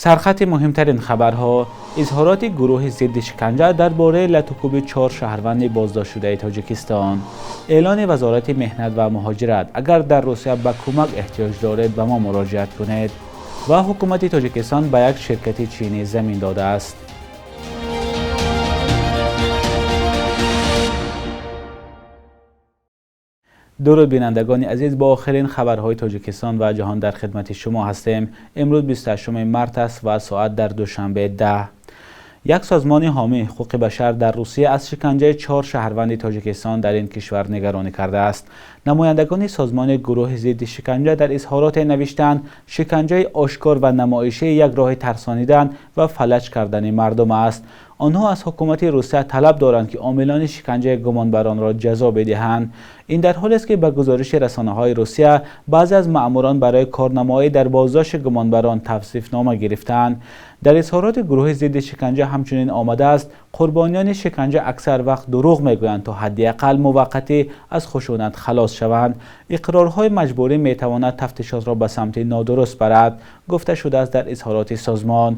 Сархати муҳимтарин хабарҳо: изҳороти гурӯҳи зидди шиканҷа дар бораи латукӯби чор шаҳрванди боздоштшудаи Тоҷикистон, эълони Вазорати меҳнат ва муҳоҷират: агар дар Русия ба кӯмак эҳтиёҷ доред, ба мо муроҷиат кунед, ва ҳукумати Тоҷикистон ба як ширкати чинӣ замин додааст. Дуруд, бинандагони азиз, бо охирин хабарҳои Тоҷикистон ва ҷаҳон дар хидмати шумо ҳастем. Имрӯз 28 март аст ва соат дар Душанбе 10. Як созмони ҳомии ҳуқуқи башар дар Русия аз шиканҷаи чор шаҳрванди Тоҷикистон дар ин кишвар нигаронӣ кардааст. Намояндагони созмони гурӯҳи зидди шиканҷа дар изҳороте навиштаанд, шиканҷаи ошкор ва намоишӣ як роҳи тарсонидан ва фалаҷ кардани мардум аст. Онҳо аз ҳукумати Русия талаб доранд, ки омилони шиканҷаи гумонбаронро ҷазо бидиҳанд. Ин дар ҳолест, ки ба гузориши расонаҳои Русия баъзе аз маъмурон барои корнамоӣ дар боздошти гумонбарон тавсифнома гирифтаанд. Дар изҳороти гурӯҳи зидди шиканҷа ҳамчунин омадааст, қурбониёни шиканҷа аксар вақт дурӯғ мегӯянд, то ҳадди ақал муваққатӣ аз хушунат халос шаванд. Иқрорҳои маҷбурӣ метавонад тафтишотро ба самти нодуруст барад, гуфта шудааст дар изҳороти созмон.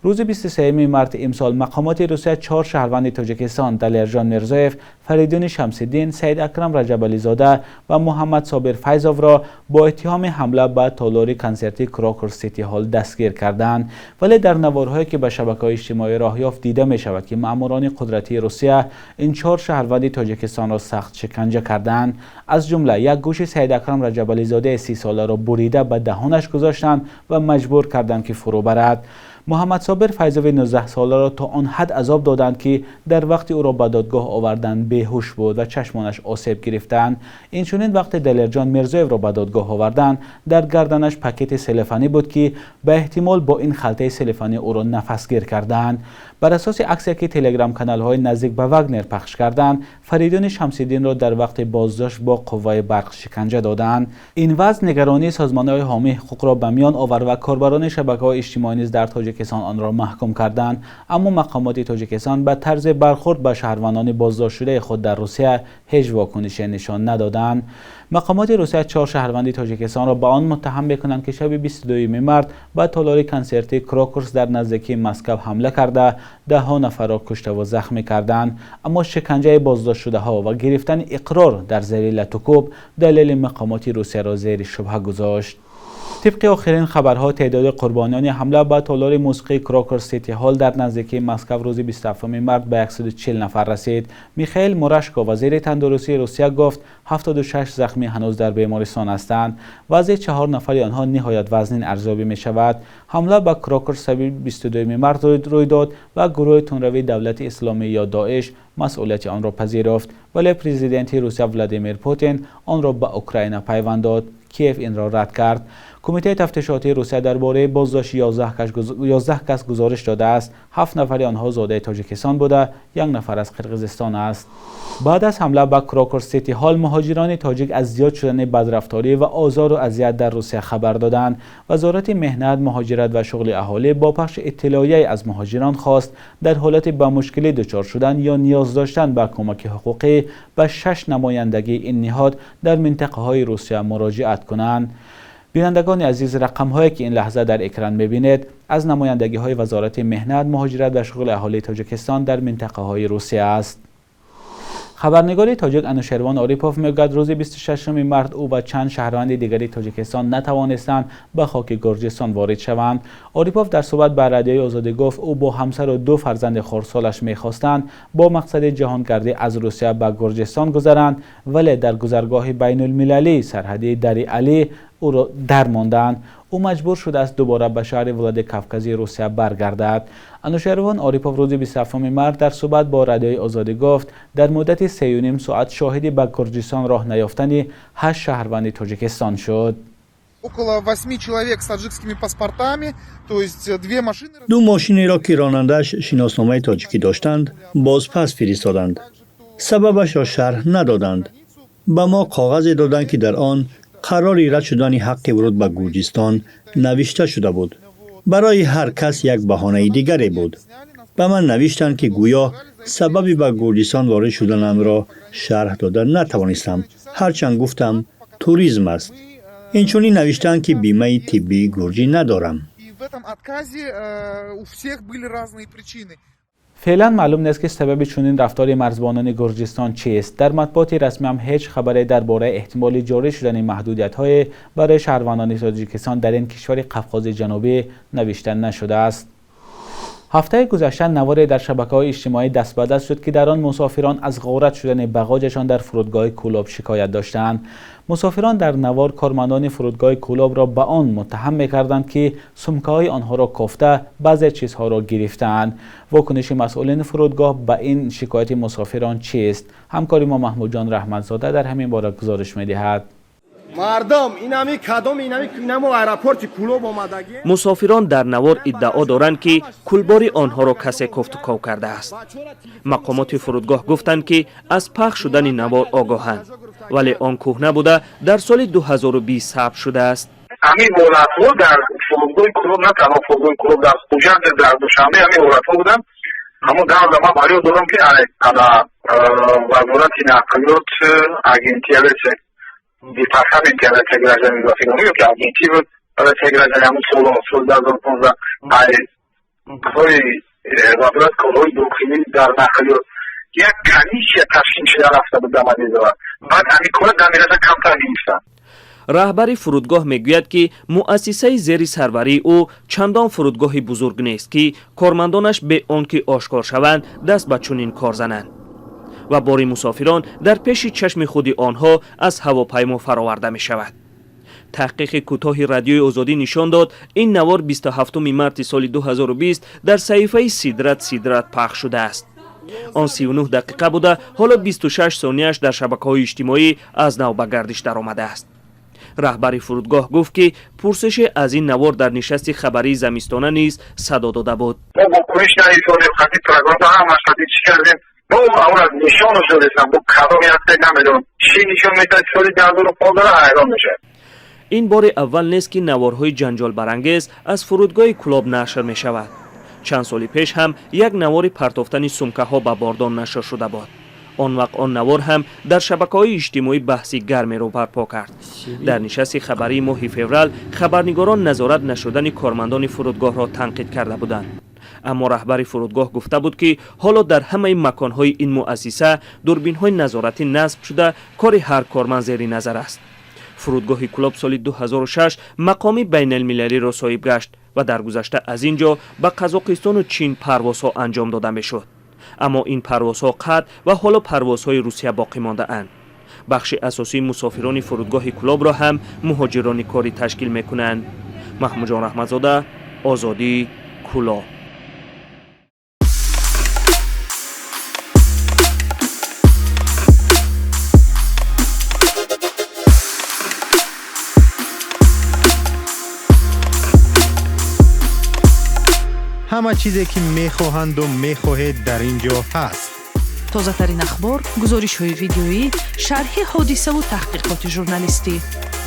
Рӯзи 23 марти имсол мақомоти Русия чор шаҳрванди Тоҷикистон Далерҷон Мирзоев, Фаридун Шамсиддин, Саид Акрам Раҷабализода ва Муҳаммад Собир Файзовро бо иттиҳоми ҳамла ба толори консертии Крокус Сити Ҳол дастгир карданд. Вале дар наворҳое, ки ба шабакаҳои иҷтимоӣ роҳ ёфт, дида мешавад, ки маъмурони қудратии Русия ин чор шаҳрванди Тоҷикистонро сахт шиканҷа карданд. Аз ҷумла як гӯши Саид Акрам Раҷабализода 30 соларо бурида ба даҳонаш гузоштанд ва маҷбур карданд, ки фурӯ барад. Муҳаммад Собир Файзови 19 соларо то он ҳад азоб доданд, ки дар вақти ӯро ба додгоҳ оварданд беҳуш буд ва чашмонаш осеб гирифтанд. Инчунин вақте Далерҷон Мирзоевро ба додгоҳ оварданд, дар гарданаш пакети селефанӣ буд, ки ба эҳтимол бо ин халтаи селефанӣ ӯро нафасгир карданд. Бар асоси аксе, ки телеграм-каналҳои наздик ба Вагнер пахш карданд, Фаридун Шамсиддинро дар вақти боздошт бо қувваи барқ шиканҷа доданд. Ин вазъ нигаронии созмонҳои ҳомии ҳуқуқро ба миён овард ва корбарони шабакаҳои иҷтимоӣ низ дар Тоҷикистон онро маҳкум карданд. Аммо мақомоти Тоҷикистон ба тарзи бархӯрд ба шаҳрвандони боздоштшудаи худ дар Русия ҳеҷ вокунише нишон надоданд. Мақомоти Русия чор шаҳрванди Тоҷикистонро ба он муттаҳам мекунанд, ки шаби 22 март ба толори консертии Крокус дар наздикии Москва ҳамла карда, даҳҳо нафарро кушта ва захмӣ карданд. Аммо шиканҷаи боздоштшудаҳо ва гирифтани иқрор дар зери латукӯб далели мақомоти Русияро зери шубҳа гузошт. Тибқи охирин хабарҳо, теъдоди қурбониёни ҳамла ба толори мусиқии Крокус Сити Ҳол дар наздикии Москва рӯзи 27 март ба 140 нафар расид. Михаил Мурашко, вазири тандурустии Русия, гуфт 76 захмӣ ҳанӯз дар бемористон ҳастанд. Вазъи чаҳор нафари онҳо ниҳоят вазнин арзёбӣ мешавад. Ҳамла ба Крокус шаби 22 март рӯй дод ва гурӯҳи тундрави Давлати Исломӣ ё Доиш масъулияти онро пазируфт. Вале президенти Русия Владимир Путин онро ба Украина пайванд дод. Киев инро рад кард. Кумитаи тафтишотии Русия дар бораи боздошти 11 кас гузориш додааст. 7 нафари онҳо зодаи Тоҷикистон буда, як нафар аз Қирғизистон аст. Баъд аз ҳамла ба Крокус Сити Ҳол муҳоҷирони тоҷик аз зиёд шудани бадрафторӣ ва озору азият дар Русия хабар доданд. Вазорати меҳнат, муҳоҷират ва шуғли аҳолӣ бо пахши иттилоияе аз муҳоҷирон хост, дар ҳолати ба мушкилӣ дучор шудан ё ниёз доштан ба кӯмаки ҳуқуқӣ ба 6 намояндагии ин ниҳод дар минтақаҳои Русия муроҷиат кунанд. Бинандагони азиз, рақамҳое, ки ин лаҳза дар экран мебинед, аз намояндагиҳои Вазорати меҳнат, муҳоҷират ва шуғли аҳолии Тоҷикистон дар минтақаҳои Русия аст. Хабарнигори тоҷик Анушервон Орипов мегӯяд, рӯзи 26 март ӯ ва чанд шаҳрванди дигари Тоҷикистон натавонистанд ба хоки Гурҷистон ворид шаванд. Орипов дар суҳбат ба Радиои Озодӣ гуфт, ӯ бо ҳамсар ва ду фарзанди хурдсолаш мехостанд бо мақсади ҷаҳонгардӣ аз Русия ба Гурҷистон гузаранд, вале дар гузаргоҳи байнулмилалии сарҳадии Дари Алӣ ӯро дармонданд. Ӯ маҷбур шудааст дубора ба шаҳри Владикавкази Русия баргардад. Анушервон Орипов рӯзи 27 март дар суҳбат бо Радиои Озодӣ гуфт, дар муддати 3,5 соат шоҳиди ба Гурҷистон роҳ наёфтани 8 шаҳрванди Тоҷикистон шуд. Около 8 человек с таджикскими паспортами, то есть две машины. Ду мошинеро, ки ронандааш шиносномаи тоҷикӣ доштанд, бозпас фиристоданд. Сабабашро шарҳ надоданд. Ба мо коғазе доданд, ки дар он қарори рад шудани ҳаққи вуруд ба Гурҷистон навишта шуда буд. Барои ҳар кас як баҳонаи дигаре буд. Ба ман навиштанд, ки гӯё сабаби ба Гурҷистон ворид шуданамро шарҳ дода натавонистам, ҳарчанд гуфтам, туризм аст. Инчунин навиштаанд, ки бимаи тиббии гурҷӣ надорам. В этом отказе у всех были разные причины. Феълан маълум нест, ки сабаби чунин рафтори марзбонони Гурҷистон чист. Дар матбуоти расмӣ ҳам ҳеҷ хабаре дар бораи эҳтимоли ҷорӣ шудани маҳдудиятҳое барои шаҳрвандони Тоҷикистон дар ин кишвари Қафқози Ҷанубӣ навишта нашудааст. Ҳафтаи гузашта наворе дар шабакаҳои иҷтимоӣ даст ба даст шуд, ки дар он мусофирон аз ғорат шудани бағоҷашон дар фурудгоҳи Кӯлоб шикоят доштанд. Мусофирон дар навор кормандони фурудгоҳи Кӯлобро ба он муттаҳам мекарданд, ки сумкаҳои онҳоро кофта, баъзе чизҳоро гирифтаанд. Вокуниши масъулини фурудгоҳ ба ин шикояти мусофирон чист? Ҳамкори мо Маҳмудҷон Раҳматзода дар ҳамин бора гузориш медиҳад. Мардум, инами кадом, инами инамо аэропорти Кӯлоб омадагӣ. Мусофирон дар навор иддао доранд, ки кулбори онҳоро касе кофтуков кардааст. Мақомоти фурудгоҳ гуфтанд, ки аз пахш шудани навор огоҳанд, вале он кӯҳна буда, дар соли 2020 сабт шудааст. Ҳамин ҳолатҳо дар фурудгоҳи Кӯлоб, на танҳо фурудгоҳи Кӯлоб, дар Хуҷанд, дар Душанбе ҳамин ҳолатҳо буданд. Ҳамон давра ман барёд дорам, ки вазорати нақлиёт, агентия, департаменти авиатсияи гражданӣ ё ки агентӣ буд авиатсияи гражданӣ, ҳамон соло, соли 2015, ҳои вазорати корҳои дохилӣ дар нақлиёт як комиссия ташкил шуда рафта буд Дамадезова. Баъд ҳамин кора дамираса камтар гирифтанд. Раҳбари фурудгоҳ мегӯяд, ки муассисаи зери сарварии ӯ чандон фурудгоҳи бузург нест, ки кормандонаш бе он ки ошкор шаванд, даст ба чунин кор зананд ва бори мусофирон дар пеши чашми худи онҳо аз ҳавопаймо фароварда мешавад. Таҳқиқи кӯтоҳи Радиои Озодӣ нишон дод, ин навор 27 марти соли 2020 дар саҳифаи Сидрат Сидрат пахш шудааст. Он 39 дақиқа буда, ҳоло 26 сонияш дар шабакаҳои иҷтимоӣ аз нав ба гардиш даромадааст. Раҳбари фурудгоҳ гуфт, ки пурсише аз ин навор дар нишасти хабарии замистона низ садо дода буд. Мо вокуниш наисонем, хати программа ҳамаш хати чӣ кардем, мо аура нишонаш додестам, бо кадоми ҳасте намедонам, чӣ нишон медиҳад, соли 2015 ҳайрон мешавад. Ин бори аввал нест, ки наворҳои ҷанҷолбарангез аз фурудгоҳи Кӯлоб нашр мешавад. Чанд соли пеш ҳам як навори партофтани сумкаҳо ба бордон нашр шуда буд. Он вақт он навор ҳам дар шабакаҳои иҷтимоӣ баҳси гармеро барпо кард. Дар нишасти хабарии моҳи феврал хабарнигорон назорат нашудани кормандони фурудгоҳро танқид карда буданд, аммо раҳбари фурудгоҳ гуфта буд, ки ҳоло дар ҳамаи маконҳои ин муассиса дурбинҳои назоратӣ насб шуда, кори ҳар корманд зери назар аст. Фурудгоҳи Кӯлоб соли 2006 мақоми байналмилалиро соҳиб гашт ва дар гузашта аз ин ҷо ба Қазоқистону Чин парвозҳо анҷом дода мешуд, аммо ин парвозҳо қатъ ва ҳоло парвозҳои Русия боқӣ мондаанд. Бахши асосии мусофирони фурудгоҳи Кӯлобро ҳам муҳоҷирони корӣ ташкил мекунанд. Маҳмудҷон Раҳматзода, Озодӣ, Кӯлоб. Ҳама чизе, ки мехоҳанду мехоҳед, дар ин ҷо ҳаст. Тозатарин ахбор, гузоришҳои видеоӣ, шарҳи ҳодисаву таҳқиқоти журналистӣ.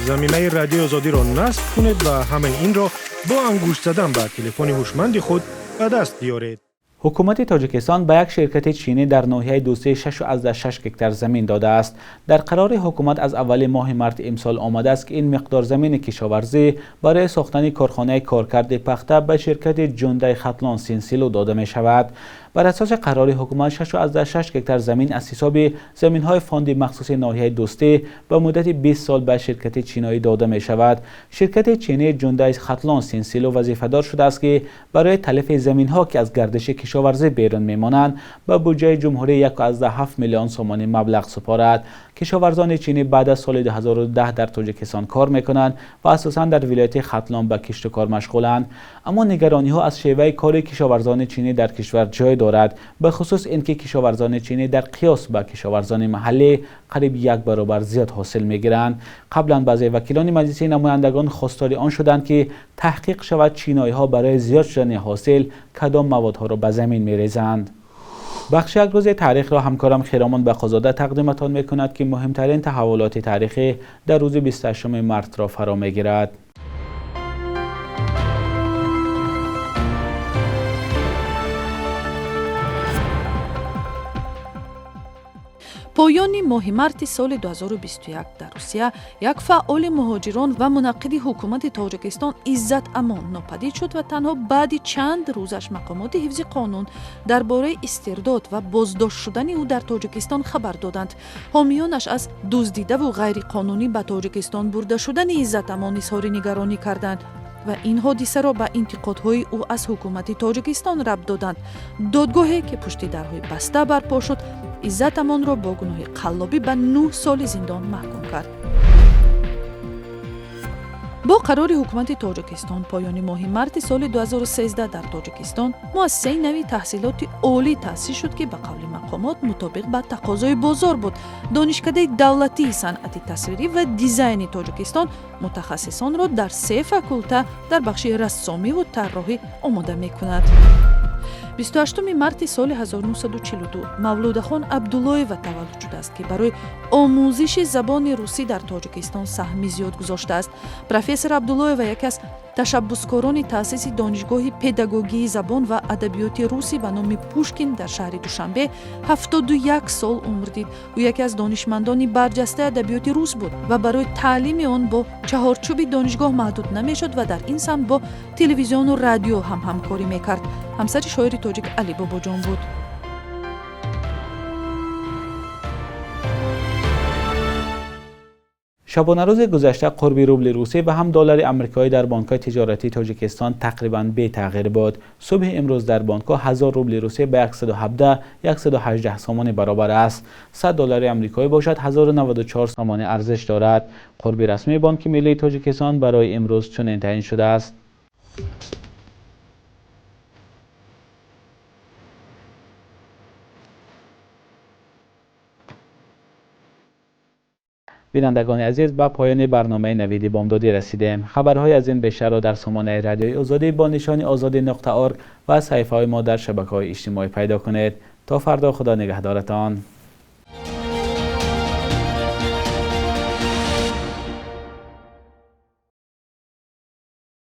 Замимаи Радиои Озодиро насб кунед ва ҳамаи инро бо ангушт задан ба телефони ҳушманди худ ба даст биёред. Ҳукумати Тоҷикистон ба як ширкати чинӣ дар ноҳияи Дӯстӣ 6,6 гектар замин додааст. Дар қарори ҳукумат аз аввали моҳи марти имсол омадааст, ки ин миқдор замини кишоварзӣ барои сохтани корхонаи коркарди пахта ба ширкати Ҷундай Хатлон Синсилу дода мешавад. Бар асоси қарори ҳукумат, 6,6 гектар замин аз ҳисоби заминҳои фонди махсуси ноҳияи Дӯстӣ ба муддати 20 сол ба ширкати чиноӣ дода мешавад. Ширкати чинии Ҷундай Хатлон Синсилу вазифадор шудааст, ки барои талафи заминҳо, ки аз гардиши кишоварзӣ берун мемонанд, ба буҷаи ҷумҳурӣ 1,7 миллион сомонӣ маблағ супорад. Кишоварзони чинӣ баъд аз соли 2010 дар Тоҷикистон кор мекунанд ва асосан дар вилояти Хатлон ба киштукор машғуланд. Аммо нигарониҳо аз шеваи кори кишоварзони чинӣ дар кишвар ҷой дорад, бахусус ин ки кишоварзони чинӣ дар қиёс ба кишоварзони маҳаллӣ қариб як баробар зиёд ҳосил мегиранд. Қаблан баъзе вакилони Маҷлиси намояндагон хостори он шуданд, ки таҳқиқ шавад чиноиҳо барои зиёд шудани ҳосил кадом маводҳоро ба замин мерезанд. Бахши як рӯзи таърихро ҳамкорам Хиромон Бақозода тақдиматон мекунад, ки муҳимтарин таҳаввулоти таърихӣ дар рӯзи 28 мартро фаро мегирад. Поёни Поёни моҳи марти соли 2021 дар Русия як фаъоли муҳоҷирон ва мунаққиди ҳукумати Тоҷикистон Иззат Амон нопадид шуд ва танҳо баъди чанд рӯзаш мақомоти ҳифзи қонун дар бораи истирдод ва боздошт шудани ӯ дар Тоҷикистон хабар доданд. Ҳомиёнаш аз дуздидаву ғайриқонунӣ ба Тоҷикистон бурда шудани Иззат Амон изҳори нигаронӣ карданд ва ин ҳодисаро ба интиқодҳои ӯ аз ҳукумати Тоҷикистон рабт доданд. Додгоҳе, ки пушти дарҳои баста барпо шуд, Иззат Амонро бо гуноҳи қаллобӣ ба 9 соли зиндон маҳкум кард. Бо қарори ҳукумати Тоҷикистон поёни моҳи марти соли 2013 дар Тоҷикистон муассисаи нави таҳсилоти олӣ таъсис шуд, ки ба қавли мақомот мутобиқ ба тақозои бозор буд. Донишкадаи давлатии санъати тасвирӣ ва дизайни Тоҷикистон мутахассисонро дар 3 факулта дар бахши рассомиву тарроҳӣ омода мекунад. 28 марти соли 1942 Мавлудахон Абдуллоева таваллуд шудааст, ки барои омӯзиши забони русӣ дар Тоҷикистон саҳми зиёд гузоштааст. Профессор Абдуллоева яке аз ташаббускорони таъсиси Донишгоҳи педагогии забон ва адабиёти русӣ ба номи Пушкин дар шаҳри Душанбе 71 сол умр дид. Ӯ яке аз донишмандони барҷастаи адабиёти рус буд ва барои таълими он бо чаҳорчӯби донишгоҳ маҳдуд намешуд ва дар ин самт бо телевизиону радио ҳам ҳамкорӣ мекард. Ҳамсари шоири тоҷик Али Бобоҷон буд. Шабонарӯзи гузашта қурби рубли русӣ ва ҳам доллари амрикоӣ дар бонкҳои тиҷоратии Тоҷикистон тақрибан бетағйир буд. Субҳи имрӯз дар бонкҳо 1000 рубли русӣ ба 117-118 сомонӣ баробар аст. 100 доллари амрикоӣ бошад 1094 сомонӣ арзиш дорад. Қурби расмии Бонки Миллии Тоҷикистон барои имрӯз чунин таъин шудааст. Бинандагони азиз, ба поёни барномаи Навиди Бомдодӣ расидем. Хабарҳои аз ин бештарро дар сомонаи Радиои Озодӣ бо нишони озодӣ.org ва саҳифаҳои мо дар шабакаҳои иҷтимоӣ пайдо кунед. То фардо, Худо нигаҳдоратон.